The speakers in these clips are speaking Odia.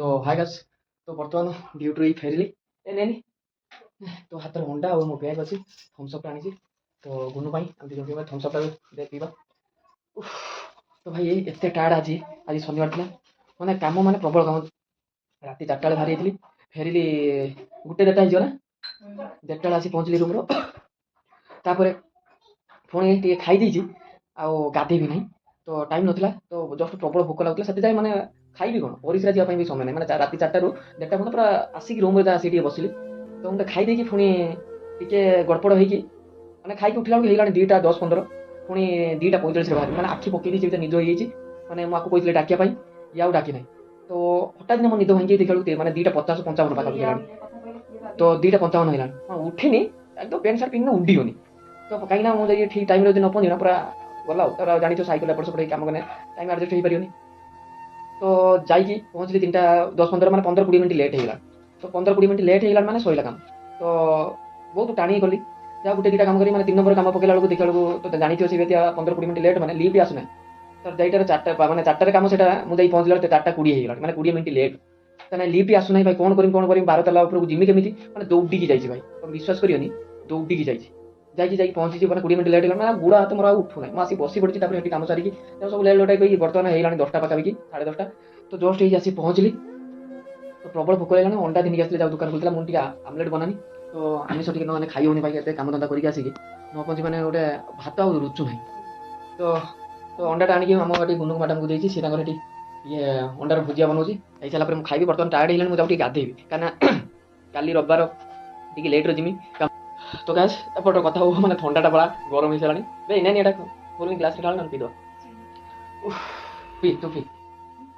ତ ହାଇ ଗାଇସ୍, ତ ବର୍ତ୍ତମାନ ଡ୍ୟୁଟିରୁ ଏଇ ଫେରିଲି। ଏ ନେନି। ତ ହାତରେ ଅଣ୍ଡା ଆଉ ମୋ ବ୍ୟାଗ୍ ଅଛି, ଥମ୍ସଅପ୍ଟା ଆଣିଛି ତ ଗୁନୁ ପାଇଁ, ଆମେ ଦୁଇ ଜଣ ପିଇବା। ଥମ୍ସଅପ୍ଟା ଦେ ପିଇବା। ଉଫ୍, ତ ଭାଇ ଏତେ ଟାୟାର୍ଡ଼ ଆଜି। ଆଜି ଶନିବାର ଥିଲା, ମାନେ କାମ ମାନେ ପ୍ରବଳ କାମ। ରାତି 4ଟା ବେଳେ ବାହାରି ଯାଇଥିଲି, ଫେରିଲି ଗୋଟେ 1:30 ହେଇଯିବ ନା, 1:30 ବେଳେ ଆସି ପହଞ୍ଚିଲି ରୁମ୍ର। ତାପରେ ପୁଣି ଟିକେ ଖାଇ ଦେଇଛି ଆଉ ଗାଧେଇବି ନାହିଁ, ତ ଟାଇମ୍ ନଥିଲା। ତ ଜଷ୍ଟ ପ୍ରବଳ ଭୋକ ଲାଗୁଥିଲା ସେତେ ଯାଏ, ମାନେ ଖାଇବି କ'ଣ, ପରିସ୍ରା ଯିବା ପାଇଁ ବି ସମୟ ନାହିଁ। ମାନେ ରାତି 4ଟାରୁ 1:30 ପର୍ଯ୍ୟନ୍ତ ପୁରା ଆସିକି ରୁମ୍ରେ ଯାହା ଆସିକି ଟିକେ ବସିଲି। ତ ମୁଁ ଖାଇ ଦେଇକି ପୁଣି ଟିକେ ଗଡ଼ପଡ଼ ହେଇକି, ମାନେ ଖାଇକି ଉଠିଲା ବେଳକୁ ହେଇଗଲାଣି 2ଟା 10-15। ପୁଣି 2ଟା 45ରେ ବାହାରି, ମାନେ ଆଖି ପକେଇ ଦେଇଛି, ଭିତରେ ନିଦ ହେଇଯାଇଛି। ମାନେ ମୁଁ ଆକୁ କହିଥିଲି ଡାକିବା ପାଇଁ, ଇଏ ଆଉ ଡାକି ନାହିଁ। ତ ହଠାତ୍ ମୋ ନିଦ ଭାଙ୍ଗି ଦେଖିଲା ବେଳକୁ ମାନେ 2ଟା 50-55 ପାଖାପାଖି ହେଲାଣି। ତ 2ଟା 55 ହେଲାଣି, ହଁ, ଉଠିନି, ଏକଦମ ପ୍ୟାଣ୍ଟ ସାର୍ଟ ପିନ୍ଧିନି, ଉଡ଼ିଗନି। ତ କାହିଁକିନା ମୁଁ ଯାଇକି ଠିକ୍ ଟାଇମ୍ରେ ଯଦି ନ ପହଞ୍ଚିବି ନା, ପୁରା ଗଲା। ଆଉ ତାର ଜାଣିଛ, ସାଇକେଲ ଏପଟ ସେପଟ ହେଇକି କାମ କଲେ ଟାଇମ୍ ଆଡ଼ଜଷ୍ଟ ହେଇପାରିବନି। ତ ଯାଇକି ପହଞ୍ଚିଲି 3ଟା 10-15, ମାନେ 15-20 ମିନିଟ୍ ଲେଟ୍ ହେଇଗଲା। ତ 15-20 ମିନିଟ୍ ଲେଟ୍ ହେଇଗଲା ମାନେ ସଇଲା କାମ। ତ ବହୁତ ଟାଣିକି ଗଲି, ଯାହା ଗୋଟେ ଦୁଇଟା କାମ କରି, ମାନେ ତିନି ନମ୍ବର କାମ ପକେଇଲା ବେଳକୁ ଦେଖିଲା ବେଳକୁ, ତ ଜାଣିଥିବ ସେ ବ୍ୟକ୍ତି 15-20 ମିନିଟ୍ ଲେଟ୍ ମାନେ ଲିଫ୍ଟ ଆସୁନାହିଁ। ତ ଯାଇଟାର 4ଟା, ମାନେ 4ଟାରେ କାମ ସେଇଟା, ମୁଁ ଯାଇ ପହଞ୍ଚିଲା ବେଳକୁ 4ଟା 20 ହେଇଗଲାଣି, ମାନେ 20 ମିନିଟ୍ ଲେଟ୍। ତାହେଲେ ଲିଫ୍ଟ ଆସୁନାହିଁ ଭାଇ, କ'ଣ କରିବି, କ'ଣ କରିବି, 12 ତାଲା ଉପରକୁ ଯିମି କେମିତି? ମାନେ ଦୌଡ଼ିକି ଯାଇଛି ଭାଇ, ତମେ ବିଶ୍ୱାସ କରିବନି, ଦୌଡ଼ିକି ଯାଇଛି। ଯାଇକି ଯାଇକି ପହଞ୍ଚିଛି, ମାନେ 20 ମିନିଟ୍ ଲେଟ୍ ହେଇଗଲା। ମାନେ ଗୋଡ଼ ହାତ ମୋର ଆଉ ଉଠୁନାହିଁ, ମୁଁ ଆସି ବସି ପଡ଼ିଛି। ତାପରେ ସେଠି କାମ ସାରିକି ତାକୁ ସବୁ ଲେଟ୍ ଲୋଟାଇ କହିକି ବର୍ତ୍ତମାନ ହେଇଗଲାଣି 10ଟା ପାଖାପାଖି, 10:30। ତ ଜଷ୍ଟ ହେଇକି ଆସି ପହଞ୍ଚିଲି। ତ ପ୍ରବଳ ଭୋକ ଲାଗିଲାଣି। ଅଣ୍ଡା ଘିନିକି ଆସିଲେ, ଯାଉ ଦୋକାନ ଖୋଲିଥିଲା, ମୁଁ ଟିକେ ଆମଲେଟ୍ ବନାନି। ତ ଆମିଷ ଟିକେ ନହେଲେ ଖାଇ ହେଉନି ଭାଇ। ଏତେ କାମ ଧନ୍ଦା କରିକି ଆସିକି ନ ପହଞ୍ଚି ମାନେ ଗୋଟେ ଭାତ ଆଉ ରୁଚୁ ନାହିଁ। ତ ତ ଅଣ୍ଡାଟା ଆଣିକି ଆମ ଏଠି ଗୁନୁ ମ୍ୟାଡ଼ାମକୁ ଦେଇଛି, ସେ ତାଙ୍କର ଏଠି ଇଏ ଅଣ୍ଡାର ଭୁଜିଆ ବନଉଛି। ହେଇସାରିଲା ପରେ ମୁଁ ଖାଇବି। ବର୍ତ୍ତମାନ ଟାୟାର୍ଡ଼ ହେଇଗଲାଣି, ମୁଁ ଯାଉ ଟିକେ ଗାଧେଇବି, କାହିଁକିନା କାଲି ରବିବାର, ଟିକେ ଲେଟ୍ରେ ଯିମି। ତ ଗାଇସ୍, ଏପଟ କଥା ହଉ, ମାନେ ଥଣ୍ଡାଟା ପଳା ଗରମ ହେଇସାରିଲାଣି। ବେ ନାଇଁ, ଏଇଟା ଫୁଲ୍ ଗ୍ଲାସ୍ରେ ଢାଳ ନା, ପିଇଦବା। ଉଫ୍, ପି, ତୁ ପି,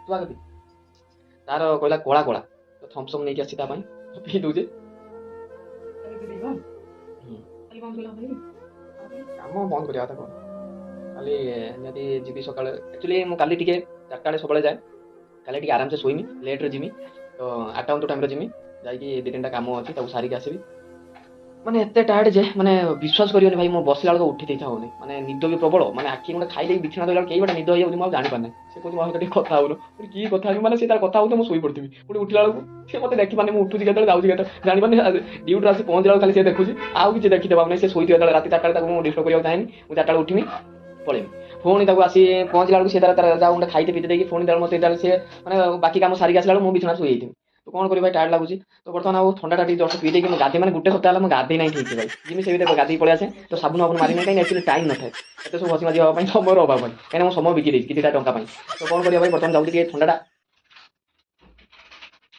ତୁ ଆଗ ପି। ତାର କହିଲା କଳା କଳା, ତ ଥମ୍ସଅପ୍ ନେଇକି ଆସିଛି ତା ପାଇଁ, ପିଇ ଦଉଛି। କାମ ବନ୍ଦ କରିବା କଥା କ'ଣ? କାଲି ନିହାତି ଯିବି ସକାଳେ। ଆକ୍ଚୁଆଲି ମୁଁ କାଲି ଟିକେ 4ଟା ବେଳେ ସବୁବେଳେ ଯାଏ, କାଲି ଟିକେ ଆରାମସେ ଶୋଇମି, ଲେଟ୍ରେ ଯିମି। ତ 8ଟା ଅନ୍ତ ଟାଇମ୍ରେ ଯିମି, ଯାଇକି ଦୁଇ ତିନିଟା କାମ ଅଛି, ତାକୁ ସାରିକି ଆସିବି। ମାନେ ଏତେ ଟାୟାର୍ଡ଼ ଯେ ମାନେ ବିଶ୍ୱାସ କରିବନି ଭାଇ, ମୁଁ ବସିଲା ବେଳକୁ ଉଠି ଦେଇଥା ହଉନି, ମାନେ ନିଦ ବି ପ୍ରବଳ। ମାନେ ଆଖି ଗୋଟେ ଖାଇ ଦେଇକି ବିଛଣା ଧରିଲା ବେଳକୁ କେହି ଗୋଟେ ନିଦ ହେଇଯାଉଛି, ମୁଁ ଆଉ ଜାଣିପାରୁନି। ସେ କହୁଛି, ମୋ ସହିତ ଟିକେ କଥା ହଉନୁ। ପୁଣି କି କଥା ହେବି? ମାନେ ସେ ତାର କଥା ହଉଥିବ, ମୁଁ ଶୋଇ ପଡ଼ିଥିବି। ପୁଣି ଉଠିଲା ବେଳକୁ ସେ ମୋତେ ଦେଖିପାରୁନି, ମୁଁ ଉଠୁଛି କେତେବେଳେ, ଯାଉଛି କେତେବେଳେ ଜାଣିପାରୁନି। ଡ୍ୟୁଟିରୁ ଆସି ପହଞ୍ଚିଲା ବେଳକୁ ଖାଲି ସେ ଦେଖୁଛି, ଆଉ କିଛି ଦେଖିଦେବା ନାହିଁ। ସେ ଶୋଇଥିବ ଯେତେବେଳେ ରାତି 4ଟା ବେଳେ, ତାକୁ ମୁଁ ଡିଷ୍ଟର୍ବ କରିବାକୁ ଚାହେଁନି। ମୁଁ 4ଟା ବେଳେ ଉଠିମି, ପଳେଇବି। ପୁଣି ତାକୁ ଆସି ପହଞ୍ଚିଲା ବେଳକୁ ସେ ତାର ତାର ଯାଉ ଗୋଟେ ଖାଇତେ ପିଇତେ ଦେଇକି ପୁଣି ତାର ମୋତେ ତାର ସେ ମାନେ ବାକି କାମ ସାରିକି ଆସିଲା ବେଳକୁ ମୁଁ ବିଛଣାରେ ଶୋଇଯାଇଥିବି। ତ କ'ଣ କରିବି ଭାଇ, ଟାୟାର୍ଡ଼ ଲାଗୁଛି। ତ ବର୍ତ୍ତମାନ ଆଉ ଥଣ୍ଡାଟା ଟିକେ ଜଷ୍ଟ ପିଇ ଦେଇକି ମୁଁ ଗାଧେଇ, ମାନେ ଗୋଟେ ସପ୍ତାହ ହେଲା ମୁଁ ଗାଧେଇ ନାହିଁ ଠିକ୍ ସେ ଭାଇ। ଯିମି ସେ ଭିତରେ ଗାଧେଇ ପଳେଇ ଆସେ। ତ ସାବୁନ ଫାବୁନ ମାରିନି, କାହିଁକି ଆକ୍ଚୁଆଲି ଟାଇମ୍ ନଥାଏ। ଏତେ ସବୁ ଘଷି ମାଜି ହେବା ପାଇଁ ସମୟର ଅଭାବ ଭାଇ, କାହିଁକିନା ମୁଁ ସମୟ ବିକି ଦେଇଛି କିଛିଟା ଟଙ୍କା ପାଇଁ। ତ କ'ଣ କରିବା ଭାଇ, ବର୍ତ୍ତମାନ ଯାଉଛି ଟିକେ ଥଣ୍ଡାଟା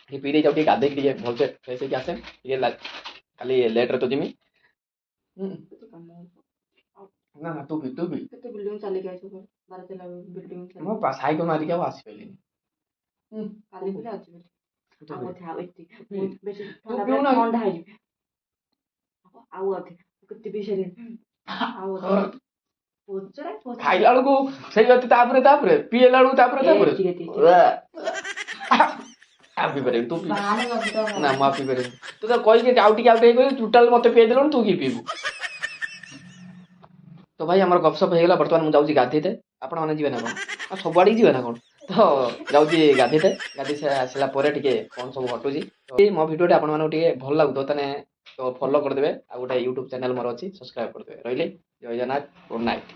ଟିକେ ପିଇ ଦେଇ ଯାଉ, ଟିକେ ଗାଧେଇକି ଟିକେ ଭଲସେ ଫ୍ରେଶ୍ ହେଇକି ଆସେ ଟିକେ। କାଲି ଲେଟ୍ରେ ତ ଯିମି। ନା ନା, ତୁ ପି, ତୁ ପି। କେତେ ବିଲ୍ଡିଂ ଚାଲିକି ଆଇଛୁ, 12 ତାଲା ବିଲ୍ଡିଂ। ମୁଁ ସାଇକେଲ ମାରିକି ଆଉ ଆସିପାରିଲିନି। କାଲି ପିଲା ଅଛି ବୋଲି ତୁ ଆଉ ପି। ଅଧେ, ଆଉ ଏତିକି। ପି। ବେଶୀ ତୁ ଥଣ୍ଡା ପିଉନା। ଥଣ୍ଡା ହେଇଯିବ। ଆଉ ଅଧେ କେତେ ପିଇ ସାରିଲିଣି, ଆଉ ଅଧେ ପଚରା ପଚରା। ଖାଇଲା ବେଳକୁ ସେଇ ଅଛି, ତାପରେ ତାପରେ ପିଇଲା ବେଳକୁ ତାପରେ ତାପରେ ଏତିକି ଏତିକି। ଆଉ ପିଇ ପାରିବିନି, ତୁ ପି। ବାହାରେ ରଖିଦବ। ନା, ମୁଁ ଆଉ ପିଇ ପାରିବିନି। ତୁ ତ କହିକି ଆଉ ଟିକେ ଆଉ ଟିକେ କହିକି ଟୋଟାଲ ମତେ ପିଆଇ ଦେଲୁଣି, ତୁ କି ପିଇବୁ? ତ ଭାଇ, ଆମର ଗପସପ ହେଇଗଲା। ବର୍ତ୍ତମାନ ମୁଁ ଯାଉଛି ଗାଧେଇତେ। ଆପଣମାନେ ଯିବେ ନା କ'ଣ? ଆଉ ସବୁଆଡ଼ିକି ଯିବେ ନା କ'ଣ? ତ ଯାଉଛି ଗାଧେଇତେ। ଗାଧେଇ ଆସିଲା ପରେ ଟିକେ କ'ଣ ସବୁ ଘଟୁଛି। ତ ମୋ ଭିଡ଼ିଓଟି ଆପଣମାନଙ୍କୁ ଟିକେ ଭଲ ଲାଗୁଥିବ, ତାହେଲେ ତ ଫଲୋ କରିଦେବେ, ଆଉ ଗୋଟେ ୟୁଟ୍ୟୁବ୍ ଚ୍ୟାନେଲ୍ ମୋର ଅଛି, ସବସ୍କ୍ରାଇବ୍ କରିଦେବେ। ରହିଲି, ଜୟ ଜଗନ୍ନାଥ, ଗୁଡ୍ ନାଇଟ୍।